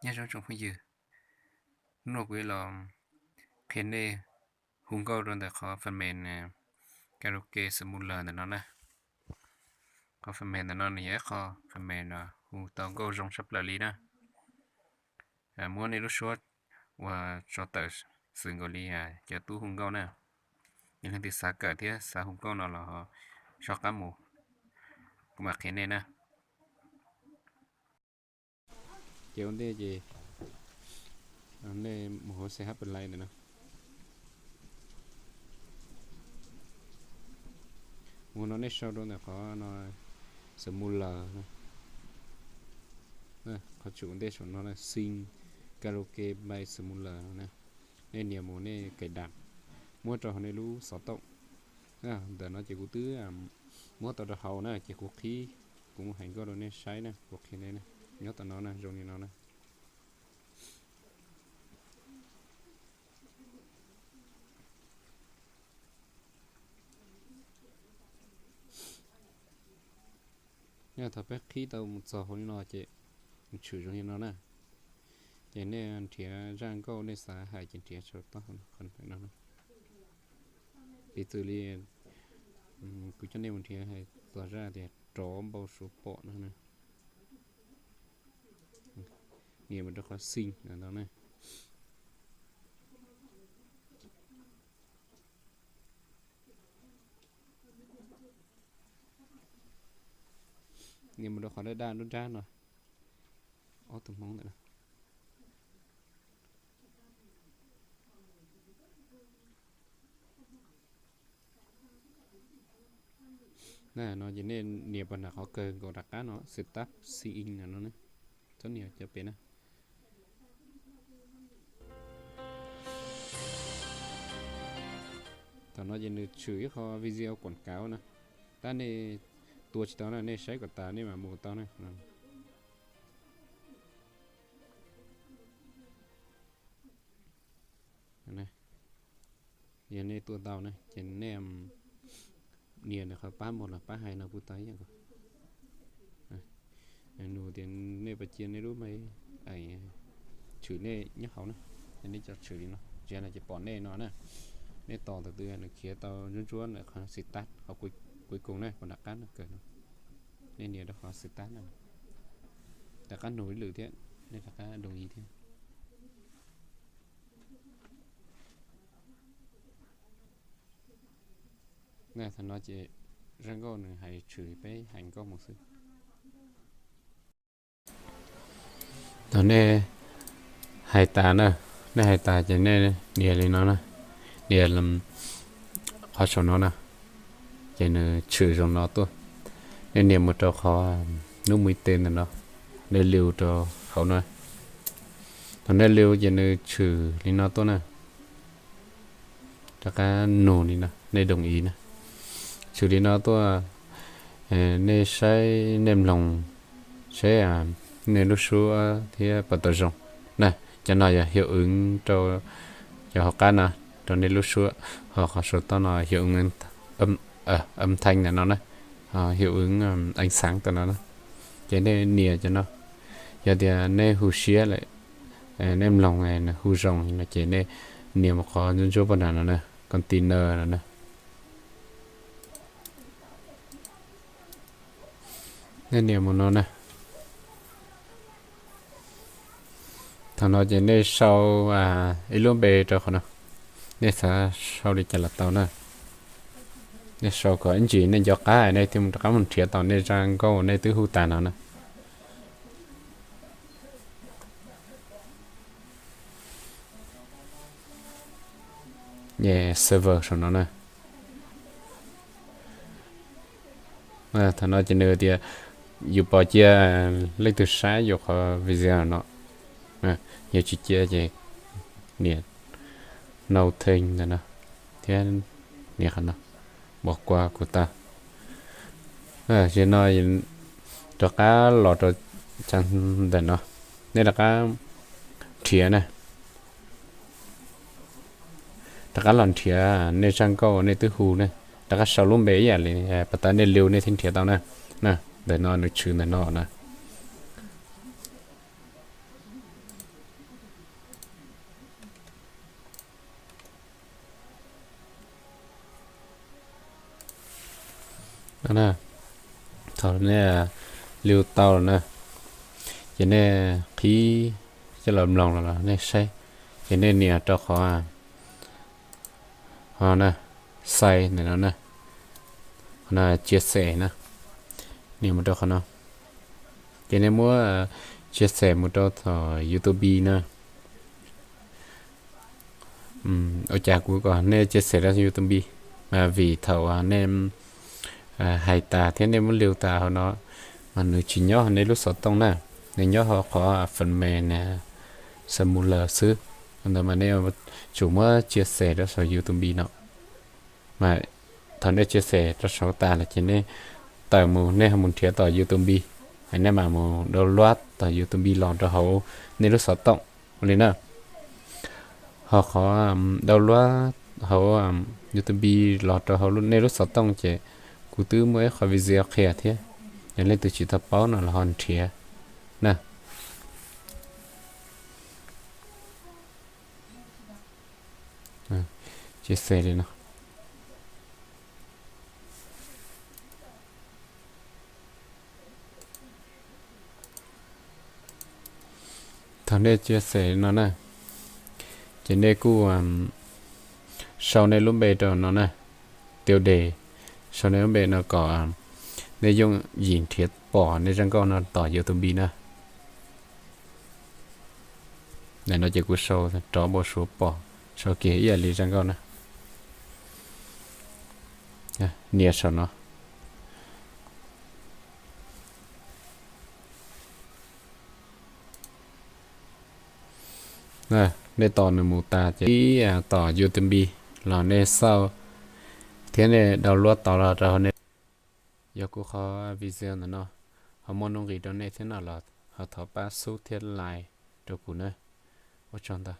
Nyob zoo tsoom phooj ywg, hnub no kuv yuav los qhia nej hu nkauj rau ntawm qhov phần mềm karaoke Smuler ntawm no na. Qhov phần mềm ntawm no nws yog ib qho phần mềm no hu tau nkauj zoo tshaj plaws li na. Muab nej lub suab ua tso tawm xwm nkaus li cov tub hu nkauj na. Yog leej twg xav kawm thiab xav hu nkauj no los ho soj qab mus, kuv mam qhia nej na. Ces ua ntej ces nej mus hauv C H Play ntawm no. Mus no nej sau rau ntawm qhov no Smuler, qhov tseem ua ntej saum no na, Sing Karaoke by Smuler no na. Nej nias mus nej cài đặt, muab rau hauv nej lub xov tooj. Ntawm no ces kuv twb muab tau rau hauv na, ces kuv qhib, kuv mus hais nkauj rau nej saib na, kuv qhia nej na, nyob tau no na, zoo li no na. Yog thaum peb qhib tau mus txog hauv li no ces tshwm zoo li no na. Ces nej nrhiav zaj nkauj nej xav hais ces nrhiav saum toj hauv no. Piv txwv li kuv coj nej mus nrhiav hais txog zaj tias rov npau suav pom no na. Nias mus rau qhov Sing no na. Nias mus rau qhov daj daj nruab nrab no, ob tug hmoob ntawm no. No ces nej nias pog nram qhov kawg nkaus rov qab no, Start Singing no na. Txhob nias cov pem na. Thaum no ces nws tshwm ib qho video quảng cáo na. Tab nej tua tsis tau na, nej saib kom tas nej mam mus tau na. Yog nej tua tau na ces nej nias nws qhov pab mus los pab hais no kuj tau ib yam nkaus. Nug tias nej puas cia nej lub me tshwm nej nyob hauv na, nej cov tshwm li no, tsis yog no ces pom nej no na. Nej tos ntawm twg nws khiav tau ntsuab ntsuab ntawm qhov Start qhov cuối cùng na, qhov nram qab no kawg no. Nej nias rau qhov Start na, rov qab nug ib lwm thiab, nej rov qab đồng ý thiab. Thaum no ces zaj nkauj nws hais tshwm peb hais nkauj mus xwb. Thaum nej hais tas na, nej hais tas ces nej nias li no na, nias qhov saum no na, ces nws tshwm zoo no tuaj. Nej nias mus rau qhov nub mus ib teg ntawm no, nej liu rau hauv no. Thaum nej liu ces nws tshwm li no tuaj na. Rov qab nug li no, nej đồng ý na. Tshwm li no tuaj, nej saib nej mloog saib nej lub suab thiab puas tau zoo na. Cov no yog hiệu ứng rau cov hauv qab no, rau nej lub suab, ho qhov saum toj no hiệu ứng âm thanh ntawm no na, hiệu ứng ánh sáng ntawm no na. Ces nej nias cov no, yog tias nej hu siab lawm, nej mloog nws hu zoo no ces nej nias mus qhov ntsuab ntsuab pog nram no na, container no na. Nej nias mus no na. Thaum no ces nej sau ib lub npe rau qhov no, nej xav sau li cas los tau na. Nej sau kom ib ntsis nej nco qab nej thiaj rov qab mus nrhiav tau nej zaj nkauj nej twb hu tas no na. Server saum no na. Thaum no ces nws tias yus pom cia leej twg saib yus qhov video no, yog tsis cia ces nias no thêm ntawm no thiab nias qhov no, bỏ qua cuộc ta. Ces no rov qab los rau cov ntawm no, nej rov qab nrhiav na. Rov qab los nrhiav nej zaj nkauj nej twb hu na, rov qab sau lub npe ib yam li pas tas nej liu nej thiaj nrhiav tau na. Ntawm no nws tshwm ntawm no na. na. Thaum nej liu tau lawm na, ces nej qhib coj los mloog los nej saib, ces nej nias rau qhov ho na, xais ntawm no na, qhov no chia sẻ na, nias mus rau qhov no, ces nej muab chia sẻ mus rau thaum YouTube na. Ua cas kuv kom nej chia sẻ rau YouTube, vim thaum nej hais tas thiab nej muab liu tas hauv no mas nws tsis nyob hauv nej lub xov tooj na, nws nyob hauv qhov phần mềm na, smuler xwb. Ntawd mas nej tsum muab chia sẻ rau saum YouTube no. Mas thaum nej chia sẻ rau saud tas lawm ces nej tawm mus, nej ho mus nrhiav tom YouTube, nej mam mus download tom YouTube los rau hauv nej lub xov tooj ua li na. Ho qhov download hauv YouTube los rau hauv nej lub xov tooj ces kuv twb muaj ib qho video qhia thiab, yog leej twg tsis tau paub no los ho nrhiav na. Chia sẻ li no. Thaum nej chia sẻ no na, ces nej kuj sau nej lub npe rau no na, tiêu đề, sau nej lub npe no kom nej yooj yim nrhiav pom nej zaj nkauj no tom YouTube na. Nim no ces kuv sau Rov Npau Suav Pom, sau kiag ib yam li zaj nkauj na. Nias saum no. Nej tos nws mus tas ces ib tom YouTube los nej xauj thiab nej download tau los rau hauv nej. Yog kuv qhov video ntawm no ho muaj nuj nqis rau nej thiab no los ho thov pab sub thiab like rau kuv na. Ua tsaug ntau.